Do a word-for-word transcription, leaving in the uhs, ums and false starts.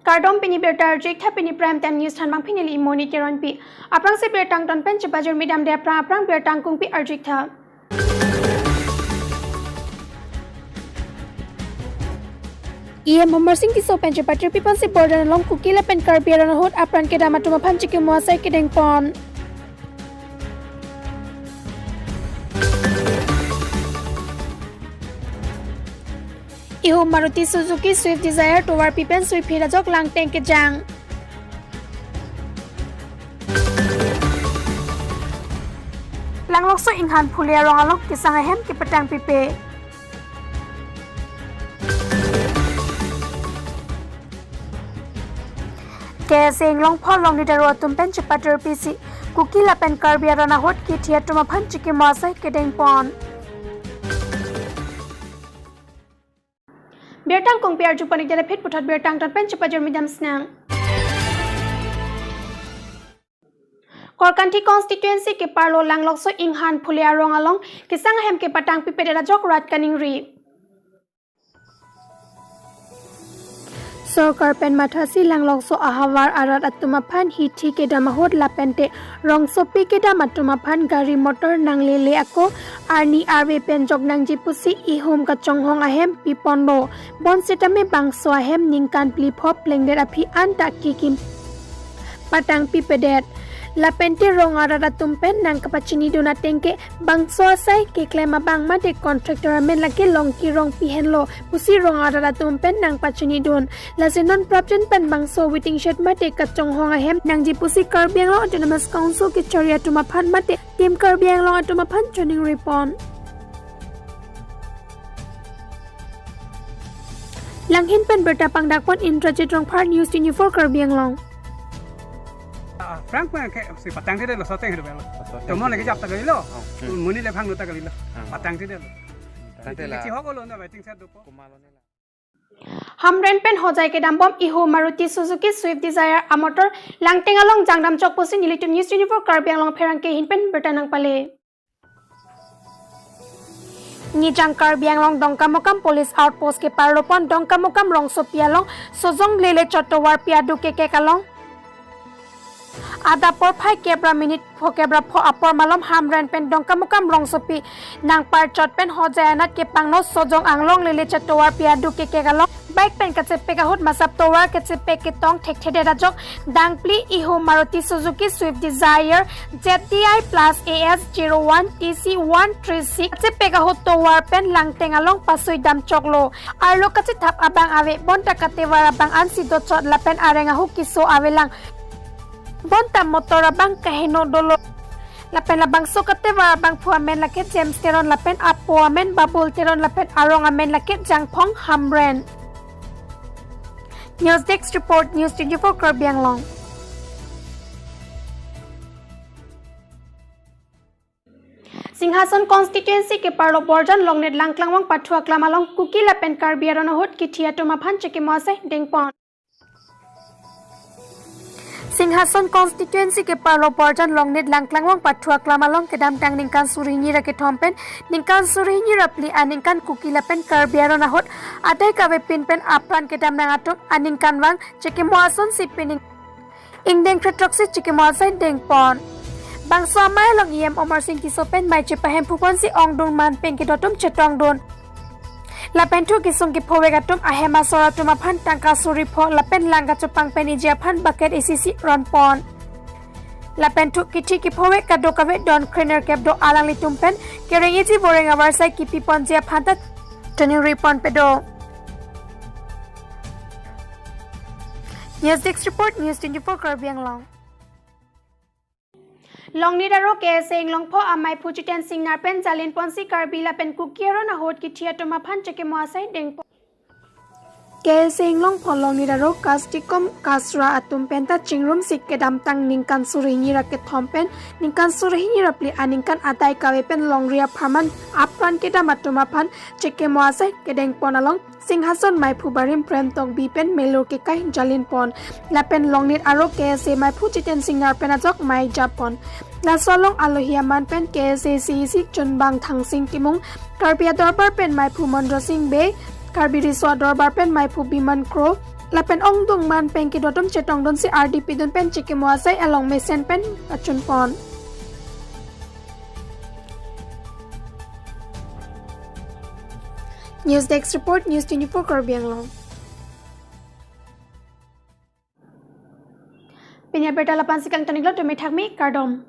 Kardom, pini birta arju-iktha, pini Prime Time News thanbang pini neli Imoni Teronpi. Aphrangsi birta angton pen chepajirmi damde aphrang aphrang birta angkungpi arju-iktha. E M Amarsing Tisso pen chepatirpi ponsi Borjan along Kuki lapen Karbi aron ahut apran kedam atum aphan chekimo asai kedengpon. Ihum Maruti Suzuki Swift Dzire tovarpi pen suiphit ajok Langteng kejang. Langlokso Inghan Phule arong along kesang ahem kepatang pipe. K S A Inglongpho Longnit aro atum pen chepatirpisi Kuki lapen Karbi aron ahut kithi atum aphan chekimo asai kedengpon. Birta angkungpi arjupon-ikdele phit puthot birta angton pen chepajirmi dam sinang. Korkanthi constituency keparlo Langlokso Inghan Phule arong along kesang ahem kepatang pipedet ajok rat kaningri. Sorkar pen mathasi Langlokso ahavar arat atum aphan hithi kedam ahut lapente rongsopi kedam atum aphan gari motor nanglele ako arni arve pen jok nangji pusi ihum kachonghong ahem piponlo. Bonsitame bangso ahem ningkan plipho plengdet aphi anta kikim patang pipedet. Lapente rong arat atum pen nangkapachinidun ateng ke bangso asai keklem abang mate contractor amen lake Longki Rongpi henlo pusi rong arat atum pen nangpachinidun. Lasi non prapjin pen bangso waiting shed mate kachonghong ahem nangji pusi Karbi Anglong Autonomous Council kechari atum aphan mate Team Karbi Anglong atum aphan choningripon. Langhin pen birta pangdakpon Indrajit Rongphar, News twenty-four Karbi Anglong. Ah, Frank pun ke si patang tidak lo, soteng hidup lo. Soteng. Cuma lagi jawab tak kali lo. Oh, hmm. Muni le phang tak kali lo. Hmm. Patang tidak lo. Patang tidak. Kecil hok lo na waiting shed dopo. Kumalo nila. Hamren pen hojai kedambom ihum Maruti Suzuki Swift Dzire amotor Langteng along jangdam chok pusi nelitum News twenty-four Karbi Anglong pherangke ahin pen birta nangpale. Nijang Karbi Anglong Dongkamukam Police Outpost keparlopon Dongkamukam rongsopi along sojong lele chot tovarpi aduk kekek along adap porphai kep ra minute pho kep ra pho apor malom Hamren pen Dongkamukam rongsopi nangparchot pen hojai anat kepangno sojong anglong lele chot tovarpi aduk kekek along bike pen kachepek ahut masap tovar kachepek ketong thekthedet ajok dangpli ihum Maruti Suzuki Swift Dzire Z D I plus A S zero one T C one three six kachepek ahut tovar pen Langteng along pasui dam choklo. Arlo kachethap abang ave bonta katevar abang ansi dochot lapen areng ahu keso avelang. Bonta motor abang kaheno dolo. Lapen labangso katevar abangphu amen lake James Teron lapen apo amen Babul Teron lapen arong amen lake Jangphong Hamren. News Desk Report, News twenty-four Karbi Anglong. Singhason constituency keparlo Borjan Longnit Langklangvang pathu aklam along Kuki lapen Karbi aron ahut kithi atum aphan chekimo asai dengpon. Singhason constituency keparlo Borjan Longnit Langklangvang pathu aklam along kedamtang ningkan suri hini ra kethom pen ningkan suri hini ra phli aningkan Kuki lapen Karbi aron ahut adai kavepin pen apran kedam nang atum aningkanvang chekimo asonsi pining ingdeng kre throksi chekimo asai dengpon. Bangso amei along E M Amarsing Tisso pen mei chepahemphu ponsi ongdung man pen kedo atum chetongdun. Lapen thu kesung kephovek atum ahem asor atum aphan tangka suri pho lapen lang kachopang pen eji aphan bucket isi isi ronpon. Lapen thu kithi kephovek kadokave don krenerkep do alanglitum pen kereng eji voreng avarsai kipi ponji aphan ta choningripon pedo. News Desk Report, News twenty-four Karbi Anglong. Longnit aro K S A Inglongpho amei aphu Jiten Singnar pen jalinponsi Karbi lapen Kuki aron ahut kithi atum aphan chekimo asai dengpon. K S A Inglongpho Longnit aro Kastikom Kasra atum penta chingrumsi kedamtang ningkan suri hini ra kethom pen ningkan suri hini ra phli aningkan adai kave pen longri apharman apran kedam atum aphan chekimo asai kedengpon along Singhason meiphu barim Prem Tokbi pen melo kekai jalinpon. Lapen Longnit aro K S A meiphu Jiten Singnar pen ajok mei jappon. Laso along alohi aman pen K S A C E C Chunbang Thangsing Timung, Karbi Adorbar pen meiphu Mondro Sing Bey, Karbi Riso Adorbar pen meiphu Biman Kro, lapen ongdung man pen kedo atum chetongdunsi ardi pidun pen chikimo asai along mesen pen kachunpon. News Desk Report, News twenty-four Karbi Anglong. Pini abirta lapu-ansi kangton-iklo, tumi thakmi, kardom.